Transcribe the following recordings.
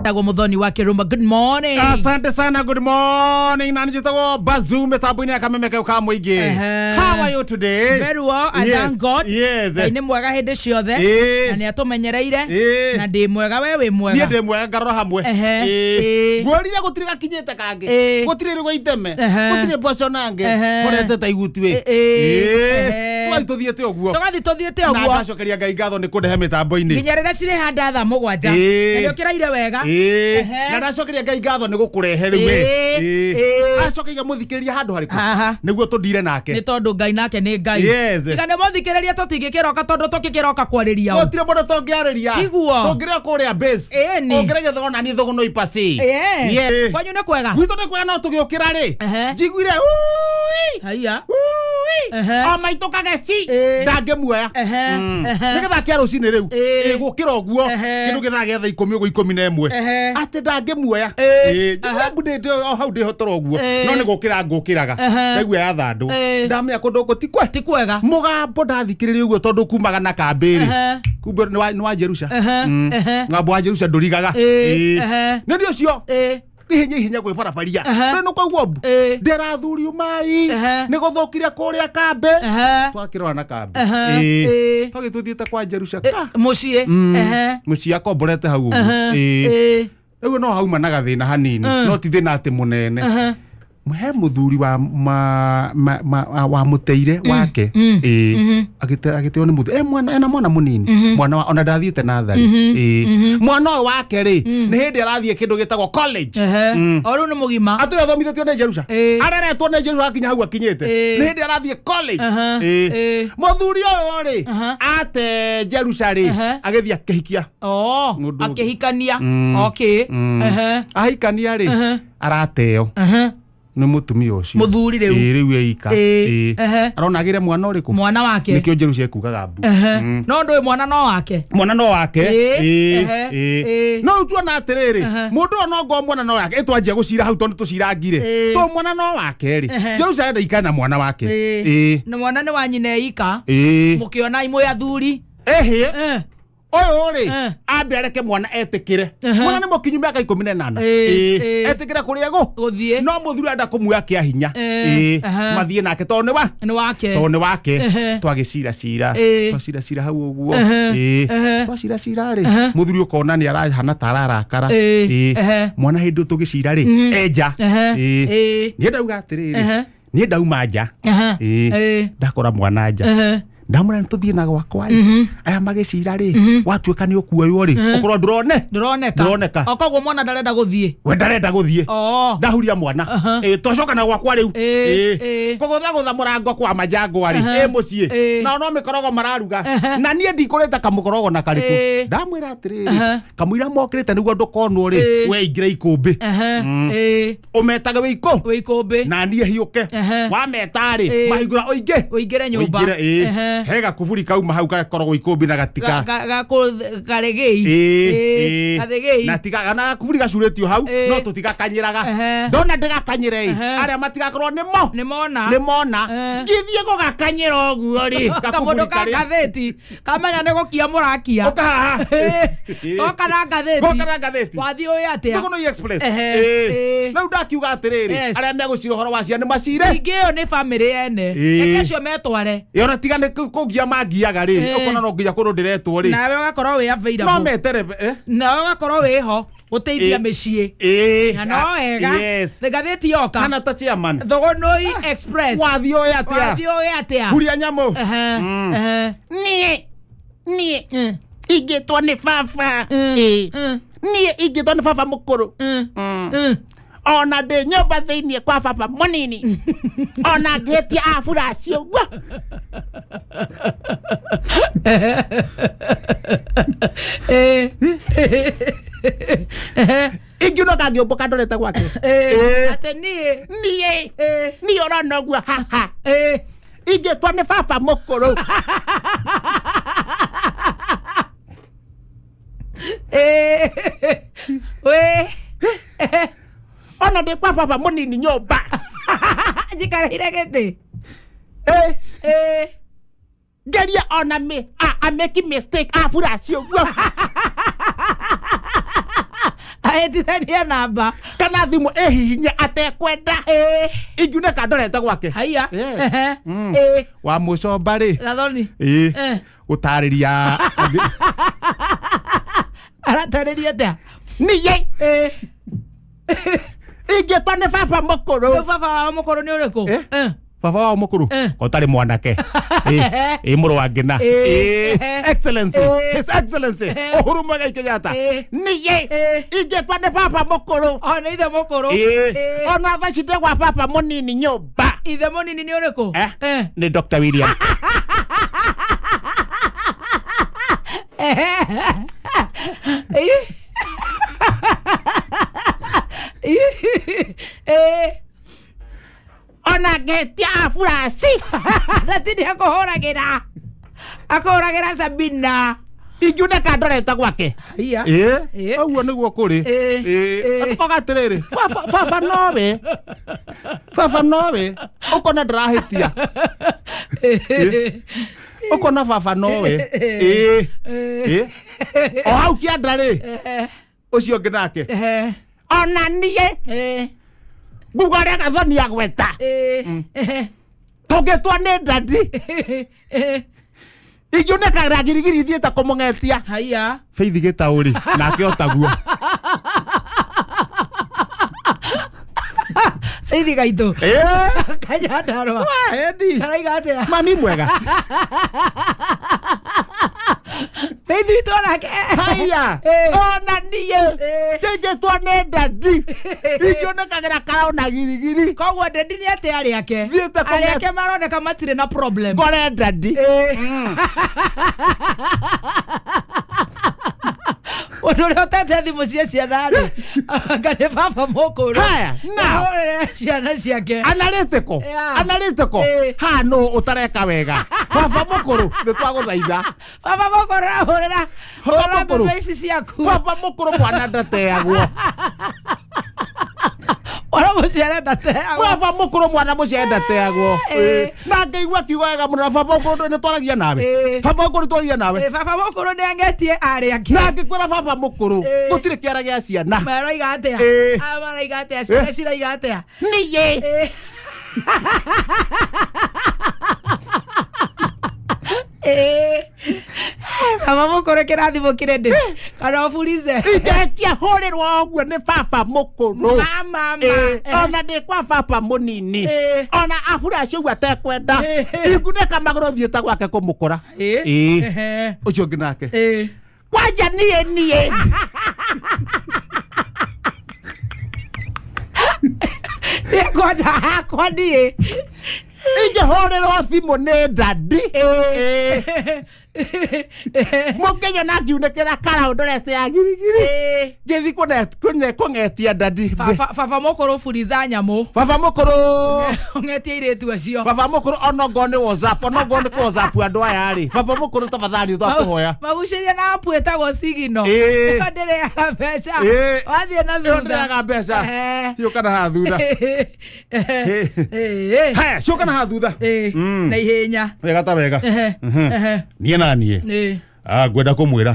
Ndagwo Muthoni wa Kirumba. Good morning. Asante sana, good morning. Na njitagwo Bazu mitambo-inĩ ya Kameme kau ka mũingĩ. How are you today? Very well, I thank God. Yes. Ngai nĩ mwega hĩndĩ ciothe na nĩ atũmenyereire na ndĩ mwega, we wĩ mwega. Niĩ ndĩ mwega, ngarora hamwe. Ngwĩrire gũtirĩ gakinyĩte kangĩ, gũtirĩ rĩgwa iteme, gũtirĩ mboco nange, horete ta igutwĩ. Twathiĩ tũthiĩte ũguo. Tũgathiĩ tũthiĩte ũguo. Na ngacokeria Ngai ngatho nĩ kũndehe mĩtambo-inĩ. Nginya rĩrĩa cirĩ handa thaa 7. Na nĩ ũkĩraire wega. Na ndacokeria Ngai ngatho nĩ gũkũrehe rĩu we. Acokeria mũthikĩrĩria handũ harĩkũ nĩguo tũndire nake. Nĩ tondũ Ngai nake nĩ Ngai. Tiga nĩ mũthikĩrĩria tũtingĩkĩroka tondũ tũkĩkĩroka kwarĩria. Gũtirĩ mũndũ tũngĩarĩria. Tiguo. Tũngĩrĩa kũrĩa base. Ũngĩrĩa gĩthogo na niĩ thũgũnũ ipasi. Kwanyu nĩ kwega. Gwitũ nĩ kwega no tũgĩũkĩra rĩ. Njiguire ui. Haiya. Ui. O maitũ kageci ndangĩmuoya. Nĩgetha kĩa rũcinĩ rĩu. Gũkĩra ũguo kĩndũ gĩthaa gĩa thaa 10 ũguo 11. Atĩ ndangĩmuoya. Njiguire mbundĩte o hau ndĩhotora ũguo. No nĩ gũkĩra ngũkĩraga. Ndaigua ya thandũ. Ndamenya kũndũ gũkũ ti kwega. Mũgambo ndathikĩrĩria ũguo tondũ kumaga na kambĩ rĩ. Kumbe nĩ wa Jerusha. Mũgambo wa Jerusha ndũrigaga. Nĩ ũndũ ũcio ihenya ihenya gwĩ barabaria. Rĩu nĩ kwaigua mbu. Ndĩrathurio mai. Nĩ gũthũkire kũrĩa kambĩ. Twakĩrora na kambĩ. Twagĩtũthiĩte kwa Jerusha. Mũciĩ. Mũciĩ akomborete hau ũguo. Rĩu no hauma na gathĩna hanini. No ti thĩna atĩ mũnene. He mũthuri wa wa mũteire wake. Agĩteo nĩ mũthuri. Mwana ena mwana mũnini. Mwana wa ona ndathiĩte nathari. Mwana ũyũ wake rĩ nĩ hĩndĩ arathiĩ kĩndũ gĩtagwo college. O rĩu nĩ mũgima. Atũrĩ athomithĩtio nĩ Jerusha. Areretwo nĩ Jerusha akinya hau akinyĩte. Nĩ hĩndĩ arathiĩ college. Mũthuri ũyũ rĩ ate Jerusha rĩ agĩthiĩ akĩhikia. Akĩhikania. Okay. Ahikania rĩ arateo. Nĩ mũtumia ũcio. Mũthuri rĩu. Rĩu eika. Arona agĩre mwana ũrĩkũ? Mwana wake. Nĩkĩo Jerusha ekugaga mbu. No ndũĩ mwana no wake. Mwana no wake. No rĩu tuona atĩrĩrĩ, mũndũ ũyũ no ngorwo mwana no wake. Ĩtwanjia gũcira hau tondũ tũcirangire. To mwana no wake rĩ. Jerusha enda ikare na mwana wake. Na mwana nĩ wa nyina eika. Mũkĩona imwe athuri. Ũyũ rĩ ambe areke mwana etĩkĩre. Mwana nĩ mũkinyu mĩaka 18. Etĩkĩre kũrĩa gũthiĩ. No mũthuri enda kũmuoya kĩa hinya. Mathiĩ nake tondũ nĩ wa nĩ wake. Tondũ nĩ wake. Twagĩcira cira. Twacira cira hau ũguo. Twacira cira rĩ mũthuri ũkona nĩ arahana ta ararakara. Mwana hĩndĩ tũgĩcira rĩ enja. Niĩ ndauga atĩrĩrĩ, niĩ ndauma nja. Ndakora mwana nja. Ndamwĩra nĩtũthiĩ na gwakwa ĩ. Aya magĩcira rĩ watuĩka nĩ ũkuoywo rĩ ũkorwo ndũrone ndũroneka. O koguo mwana ndarenda gũthiĩ. We ndarenda gũthiĩ. Ndahuria mwana. Twacoka na gwakwa rĩu. Kũgũthagũtha mũrango kwa manjangwa rĩ ĩ mũciĩ. Nao no mĩkorogo mararuga. Na niĩ ndikũrĩte kamũkorogo na karĩkũ. Ndamwĩra atĩrĩrĩ kamũira mokĩrĩte nĩguo ndũkonwo rĩ we ingĩra ikũmbĩ. Ũmetage wĩ ikũmbĩ. Na niĩ hiũke. Wameta rĩ mahingũra ũingĩ. Ũingĩre nyũmba. He gakuburi kauma hau gakoragwo ikũmbĩ na gatika karegei. Kathegei. Na tiga na gakuburi gacurĩtio hau no tũtigakanyĩraga. Ndona ndĩgakanyĩre arĩa matigakorwo nĩmo nĩmona nĩmona. Ngĩthiĩ gũgakanyĩra ũguo rĩ kamũndũ ka ngathĩti kamenya nĩ gũkia mũrakia. Ũka haha. Goka na ngathĩti. Goka na ngathĩti. Wathiĩ ũĩ atĩa? Thũgũnũi Express. Rĩu ndakiuga atĩrĩrĩ arĩa megũcira ũhoro wa ciana nĩmacire. Ningĩ ĩyo nĩ bamĩrĩ ene. Reke acio metware. Ona tiga nĩ kũngia mangiaga rĩ ũkona no nginya kũndũ ndĩretwo rĩ. Nawe ũgakorwo wĩ available. No metere. Nawe ũgakorwo wĩho gũteithia mĩciĩ. Na no wega. Ngathĩti yoka. Kana ta chairman. Thũgũnũi Express. Wathiĩ ũĩ atĩa? Wathiĩ ũĩ atĩa? Huria nyamũ. Niĩ ingĩtwo nĩ baba. Niĩ ingĩtwo nĩ baba mũkũrũ. Ona ndĩ nyũmba thĩinĩ kwa baba mũnini. Ona ngĩtia aburaci ũguo. Ingiuno kangĩũmbũka ndorete gwake. Atĩ niĩ. Niĩ. Niĩ ũrona ũguo haha. Ingĩtwo nĩ baba mũkũrũ. We. Ona ndĩ kwa baba mũnini nyũmba. Njikarĩire gĩtĩ. Ngeria ona me I make mistake afuraci ũguo. Ahĩtithania namba kana thimũ ĩhihinye atekwenda ingiunĩka ndorete gwake. Haiya. Wa mũcomba rĩ Gathoni gũtarĩria aratarĩria atĩa? Niĩ ingĩtwo nĩ baba mũkũrũ. Baba wao mũkũrũ nĩ ũrĩkũ? Baba wao mũkũrũ ko tarĩ mwanake ĩ mũrũ wa Ngĩna. Excellency, His Excellency Uhuru Muigai Kenyatta. Niĩ ingĩtwo nĩ baba mũkũrũ. O nĩ ithe mũkũrũ. Ona thaa ici ndĩ gwa baba mũnini nyũmba. Ithe mũnini nĩ ũrĩkũ? Nĩ Dr. William. Ona ngetia aburaci na ti nĩ akũhũragĩra akũhũragĩra Sabina ingiunĩka ndorete gwake. Ũguo nĩguo kũrĩ. Atũkoga atĩrĩrĩ, baba nowe, baba nowe, ũkona ndĩrahĩtia, ũkona baba nowe. O hau kĩanda rĩ, ũcio ũngĩ nake ona niĩ nguga ũrĩa Gathoni agweta tũngĩtwo nĩ ndadi ingiunĩka ra girigiri thiĩte kũmũng'etia. Haiya. Faith Gĩtaũri nake o taguo. Faith gaitũ Kanyandarũa karaiga atĩa? Mami mwega. Faith witũ onake. Haiya. Ona niĩ ingĩtwo nĩ ndadi ingiunĩkagĩra karaũ na girigiri. Koguo ndadi nĩ atĩ arĩ ake arĩ ake maroneka matirĩ na problem. Ngore ndadi ũndũ ũrĩa ũtete thimũ cia ciana rĩ anga nĩ baba mũkũrũ. Haya, now ciana ciake analytical analytical ha no ũtareka wega. Baba mũkũrũ nĩ twagũthaitha. Baba mũkũrũ ahũrĩra hũra mbeca ici ciaku. Baba mũkũrũ mwana ndateagwo. Mwana mũciare ndateagwo. Baba mũkũrũ mwana mũciare ndateagwo. Na ngaigua kiugo wega mũno na baba mũkũrũ nĩ twaragia nawe. Baba mũkũrũ twaragia nawe. Baba mũkũrũ nĩ angetie arĩ ake. Na ngĩkwĩra baba mũkũrũ gũtirĩ kĩara gĩa ciana. Maraiga atĩa? Maraiga atĩa? Ciana ciraiga atĩa? Niĩ Baba mũkũrũ kĩrathimo kĩrende kana ũburize. Ingetia hũrĩrwo ũguo nĩ baba mũkũrũ. Mama ona ndĩ kwa baba mũnini ona aburaci ũguo atekwenda ingunĩka magũrũ thiĩte gwake kũmũkora. Ũcio ũngĩ nake kwanja niĩ niĩ niĩ kwanja hakwa niĩ ingĩhũrĩrwo thimũ nĩ ndadi mũngĩnyona ngiunĩkĩra karaũ ndorete ya girigiri ngĩthiĩ kũng'etia ndadi. Baba mũkũrũ buriza nyamũ. Baba mũkũrũ ũng'etie airĩtu acio. Baba mũkũrũ onongorwo nĩ WhatsApp onongorwo nĩ WhatsApp andũ aya rĩ. Baba mũkũrũ tafadhali twakũhoya magucĩrie na app ĩtagwo Signal. Ĩyo ndĩrĩaga mbeca wathiĩ na thutha. Ndĩrĩaga mbeca ciũka na haha thutha. Haya ciũka na haha thutha na ihenya wega ta wega. Niĩ na niĩ ngwenda kũmwĩra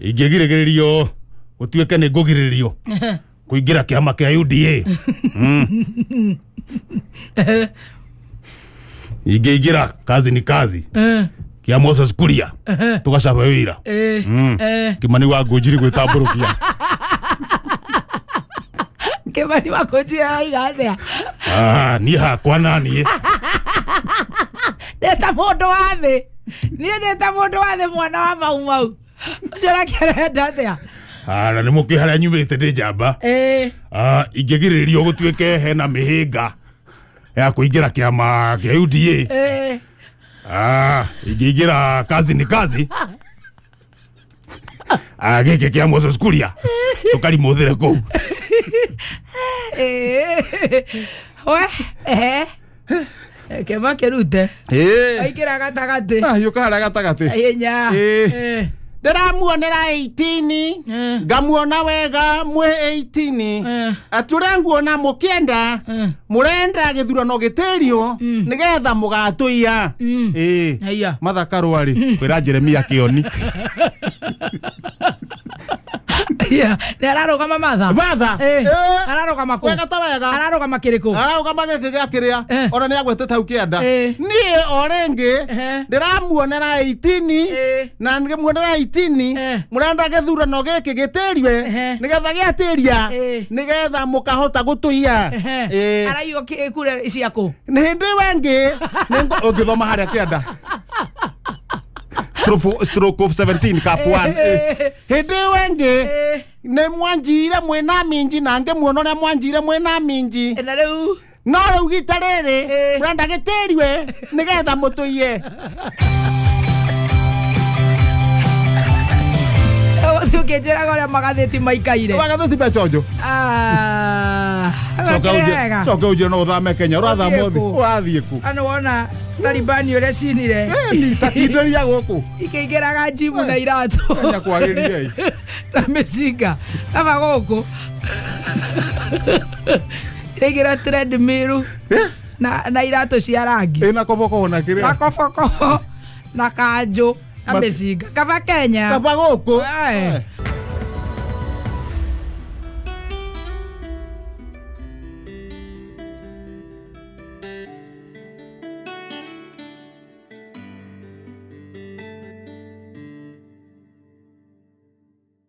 ingĩgirĩrĩrio gũtuĩke nĩ ngũgirĩrĩrio kũingĩra kĩama kĩa UDA. Ingĩingĩra kazi ni kazi kĩa Moses Kuria tũgacaba wĩra. Kimani wa Ngũnjiri gwĩtambũrũkia. Kimani wa Ngũnjiri araiga atĩa? Niĩ hakwa na niĩ ndĩ ta mũndũ wa thĩ. Niĩ ndĩ ta mũndũ wa thĩ mwana wa Mau Mau. Ũcio nake arenda atĩa? Na nĩ mũkĩ harĩa nyumĩte ndĩ njamba. Ingĩgirĩrĩrio gũtuĩke hena mĩhĩnga ya kũingĩra kĩama kĩa UDA. Ingĩingĩra kazi ni kazi gĩkĩ kĩa Moses Kuria tũkarimũthĩre kũu. We Kema kĩrute aingĩra gatagatĩ. Yũka harĩa gatagatĩ. Ihenya. Ndĩramuonera 18 ngamuona wega mwĩ 18 atĩ ũrĩa nguona mũkĩenda mũrenda gĩthurano gĩtĩrio nĩgetha mũgatũiya. Martha Karua rĩ kwĩra Jeremia Kĩoni. Nĩ ararũgama matha. Matha. Ararũgama kũ? Wega ta wega. Ararũgama kĩrĩkũ? Ararũgama gĩkĩ gĩa kĩrĩa. Ona nĩ agwetete hau kĩanda. Niĩ o rĩngĩ ndĩramuonera 18 na ngĩmuonera 18 mũrenda gĩthurano gĩkĩ gĩtĩriwe nĩgetha gĩatĩria nĩgetha mũkahota gũtũiya. Araiywo kura ciakũ? Nĩ hĩndĩ ĩyo ĩngĩ ũngĩthoma harĩa kĩanda. Stroke of 17 cap 1. Hĩndĩ ĩyo ĩngĩ nĩ mwanjire mwĩna minji na ngĩmuona ũrĩa mwanjire mwĩna minji. Na rĩu no rĩu gita rĩrĩ mũrenda gĩtĩriwe nĩgetha mũtũiye. Ũthiĩ ũkĩnjĩraga ũrĩa magathĩti maikaire. Magathĩti me chonjo. Coka ũnjĩre no ũthame Kenya, ũrathama ũthiĩ. Ũrathiĩ kũ? Ano wona Talibani ũrĩa cinire. Ĩni ta kindĩria gũkũ. Ikĩingĩraga njimu na iratũ. Kenya kwagĩrire. Na mĩcinga. Kaba gũkũ. Iraingĩra treadmill na iratũ cia rangi. Ĩna kobokobo na kĩrĩa. Na kobokobo na kanjũ na mĩcinga. Kaba Kenya. Kaba gũkũ.